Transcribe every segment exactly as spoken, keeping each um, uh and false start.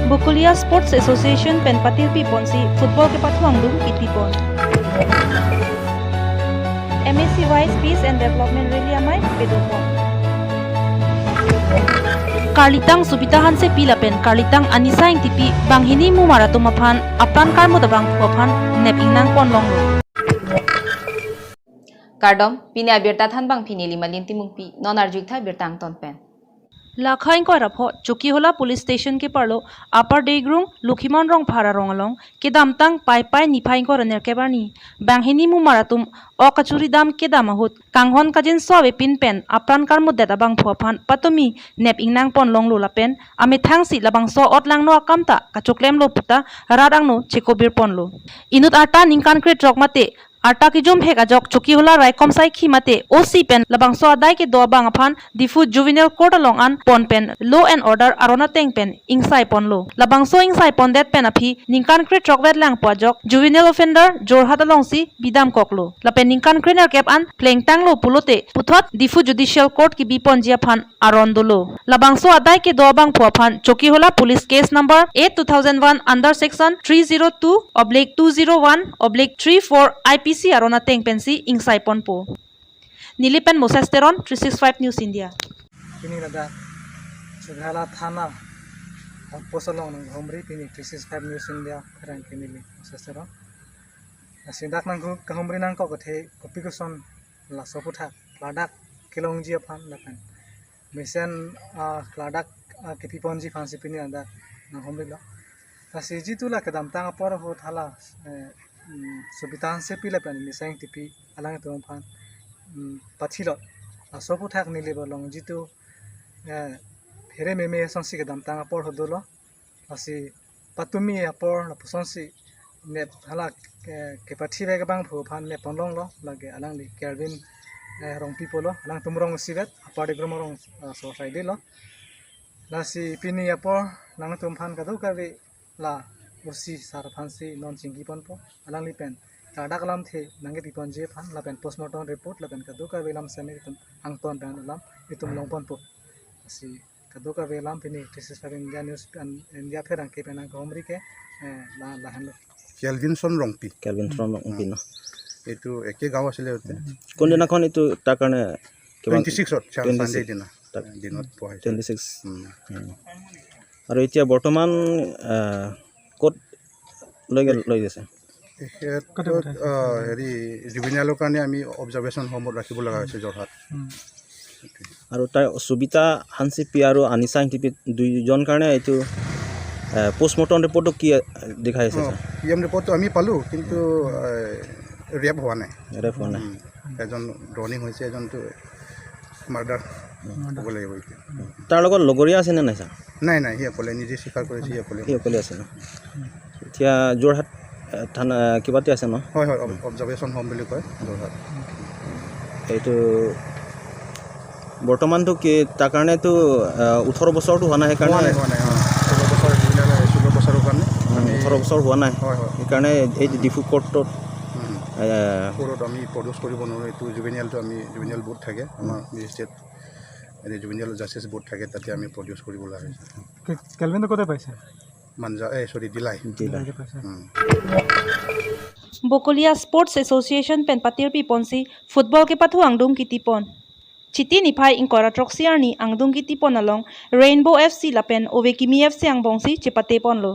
Bokolia Sports Association pen patirpi ponsi football kepathu angdung kiti pon. M A C wise Peace and Development Rally amei pedopon. Karlitang Subita Hansepi lapen Karlitang Anisa Engtipi banghini mumar atum aphan apran karmut abangphu aphan nep ingnang pon longlo. Kardom, pini abirta thanbang pini Limalin Timungpi, non arju-ik tha birta angton pen. Lakha ingkoi ra pho Chokihola Police Station keparlo Upper Degrung Lokhiman Rongphar arong along kedamtang Paipai niphai ingkoi ra nerkep arni banghini mumar atum ok kachuri dam kedam ahut kanghon kajinso avepin pen apran karmutdet abangphu aphan patumi nep ingnang pon longlo lapen amethangsi labangso otlangno akam ta kachoklemlo puta rat angno chekobir ponlo. Inut arta ningkan krethrok mate arta kejum hek ajok Chokihola raikom saikhi mate O C pen labangso adai kedo abang aphan Diphu Juvenile Court along an pon pen law and order aron ateng pen ingsai ponlo. Labangso ingsai pondet pen aphi ningkan krethrok vetlang pu ajok juvenile offender Jorhat alongsi bidam koklo. Lapen ningkan krenerkep an plengtanglo pulote puthot Diphu Judicial Court kebi ponji aphan aron dolo. Labangso adai kedo abangphu aphan Chokihola Police case number eight two thousand one under section three zero two oblique two zero one oblique three four I P C aron ateng pensi ingsai ponpo. Neli pen Moses Teron, three six five News India. Pini ladak Chokihola Thana outpost along nang humri pini three six five News India pherangke neli Moses Teron. Lasi dak nang hu-, kahumri nangkok athe kopi koson laso aphuthak ladak kelongji aphan lapen mesen, ah, ladak, ah, kepi ponji aphansi pini ladak nang humrilo. Lasi jitu la kedamtang apor ahut hala, eh, mm, Subita Hansepi lapen Anisa Engtipi alangtum aphan, mm, pathilo. Laso aphuthak neli bolong jitu, eh, phere meme asonsi kedamtang apor ahut dolo. Lasi patumi apor lapusonsi nep hala, eh, kepathi vek abangphu aphan nep pon longlo, lake alangli Kelvin, eh, Rongpi pulo, alangtum rong isivet, Upper Degrung arong, eh, so saidelo. Lasi pini apor nangtum aphan kadokave la O C sir aphansi non chingki ponpo, alangli pen ladak alamthe nangkepi ponji aphan lapen postmortem report lapen kadokave alam seme itum angton pen alam itum long ponpo. Lasi kadokave alam pini three six five India News an India pherangke pen nang kahumri ke, eh, la, lahenlo. কেলভিনসন ৰংপি। কেলভিনসন ৰংপি ন? এইটো একে গাঁও আছিলে ইয়াতে। কোনদিনাখন এইটো তাৰ কাৰণে কিবা টুৱেণ্টি ছিক্সত, টুৱেণ্টি ছিক্স। ছানডে দিনা। তাক দিনত পোৱা হৈছে। Twenty six. উম। উম। আৰু এতিয়া বৰ্তমান, আহ, ক'ত লৈ গ'ল, লৈ গৈছে? তেখেতক, আহ, হেৰি, জুভেনাইলৰ কাৰণে আমি অবজাৰ্ভেশ্যন হোমত ৰাখিব লগা হৈছে যোৰহাট। উম। আৰু তাই সুবিতা হানচিপি আৰু আনিছা এংটিপি দুইজন কাৰণে এইটো, আহ, পোষ্টমৰ্টম ৰিপৰ্টটো কি, আহ, দেখাইছে, অ, ছাৰ? পি এম ৰিপৰ্টটো আমি পালোঁ, কিন্তু, আহ, ৰেপ হোৱা নাই। ৰেপ হোৱা নাই। উম। এজন ড্ৰাউনিং হৈছে, এজনটো মাৰ্ডাৰ মাৰ্ডাৰ। হ'ব লাগিব এতিয়া। তাৰ লগত লগৰীয়া আছে নে নাই, ছাৰ? নাই, নাই, সি অকলে নিজে স্বীকাৰ কৰিছে, সি অকলে। সি অকলে আছে ন? এতিয়া যোৰহাট, এ, থানা, এ, কিবাতে আছে ন? হয়, হয়, অব-, অবজাৰ্ভেশ্যন হোম বুলি কয় যোৰহাট। এইটো বৰ্তমানটো কি, তাৰ কাৰণেতো, আ, ওঠৰ বছৰটো হোৱা নাই, সেইকাৰণে হোৱা নাই, হোৱা নাই, অ। ষোল্ল বছৰ, জুভেনাইল ষোল্ল বছৰৰ কাৰণে অ, আমি ওঠৰ বছৰ হোৱা নাই। হয়, হয়। সেইকাৰণে এই উম। ডিফু কোৰ্টত, উম। এ, কোৰ্টত আমি প্ৰডিউচ কৰিব নোৱাৰোঁ। এইটো জুভেনিয়েলটো আমি, জুভেনিয়েল বৰ্ড থাকে, আমাৰ উম। মেজিষ্ট্ৰেট, এনে জুভেনিয়েল জাষ্টিছ বৰ্ড থাকে, তাতে আমি প্ৰডিউচ কৰিব লগা হৈছে। কে-, কেলভিনটো ক'তে পাইছে? মাঞ্জা, এ, চৰি, ডিলাই। ডিলাই। ডিলাইতে পাইছে। উম। Bokolia Sports Association pen patirpi ponsi football kepathu angdung kitipon. Chiti niphai ingkoi ra throksi arni angdung kitipon along Rainbow F C lapen Ovekimi F C angbongsi chepate ponlo.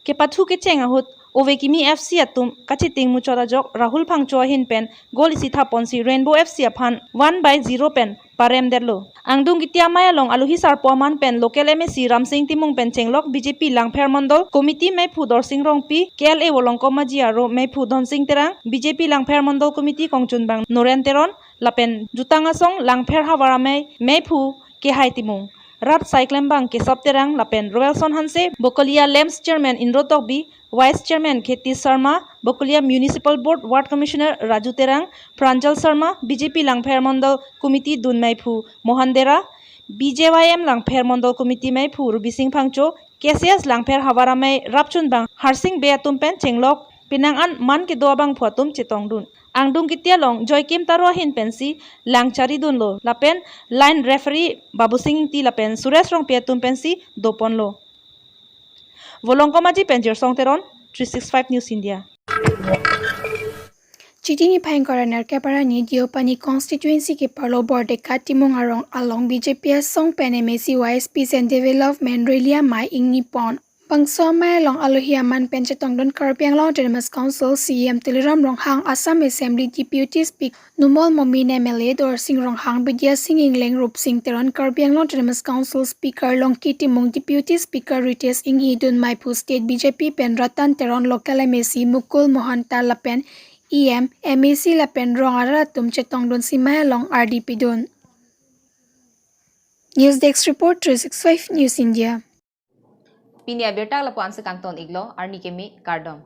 Kepathu kecheng ahut Ovekimi F C atum kachiting muchot ajok Rahul Phangcho ahin pen goal isi thaponsi Rainbow F C aphan one by zero pen paremdetlo. Angdung kiti amei along aluhi sarpo aman pen local M A C Ramsing Timung pen chenglok B J P Langpher Mondol Committee meiphu Dorsing Rongpi, K L A Volongkom Aji aro meiphu Dhonsing Terang, B J P Langpher Mondol Committee kongchunbang Noren Teron, lapen jutang asong Langpher havar amei meiphu Kehai Timung, rat saiklembang Kesop Terang lapen Roelson Hanse, Bokolia Lamps Chairman Indro Tokbi, Vice Chairman Kheti Sharma, Bokolia Municipal Board Ward Commissioner Raju Terang, Pranjal Sharma, B J P Langpher Mondol Committee dun meiphu Mohan Dera, B J Y M Langpher Mondol Committee meiphu Rubi Singh Phangcho, K C S Langpher havar amei rapchunbang Harsing Bey atum pen chenglok penang an man kedo abangphu atum chetongdun. Angdung kiti along Joykim Taro ahin pensi lang charidunlo lapen line referee Babusing Ingti lapen Suresh Rongpi atum pensi doponlo. Volongkom Aji pen Jirsong Teron, three six five News India. Chiti niphai ingkoi ra nerkep arni Deopani constituency keparlo Bordeka Timung arong along B J P asong pen M A C Y S P and Development Rally amei ingni pon. Bangso amei along alohi aman pen chetongdun Karbi Anglong Autonomous Council C E M Tuliram Ronghang, Assam Assembly Deputy Speaker Numal Momin, M L A Dorsing Ronghang, Bidya Sing Engleng, Rupsing Teron, Karbi Anglong Autonomous Council Speaker Longki Timung, Deputy Speaker Ritesh Enghi, dun meiphu State B J P pen Ratan Teron, local M A C Mukul Mohanta lapen E M, M A C lapen rong arat atum chetongdunsi amei along ardi pidun. News Desk Report, three six five News India. Pini abirta lapu-an si kangton iklo, arni keme kardom.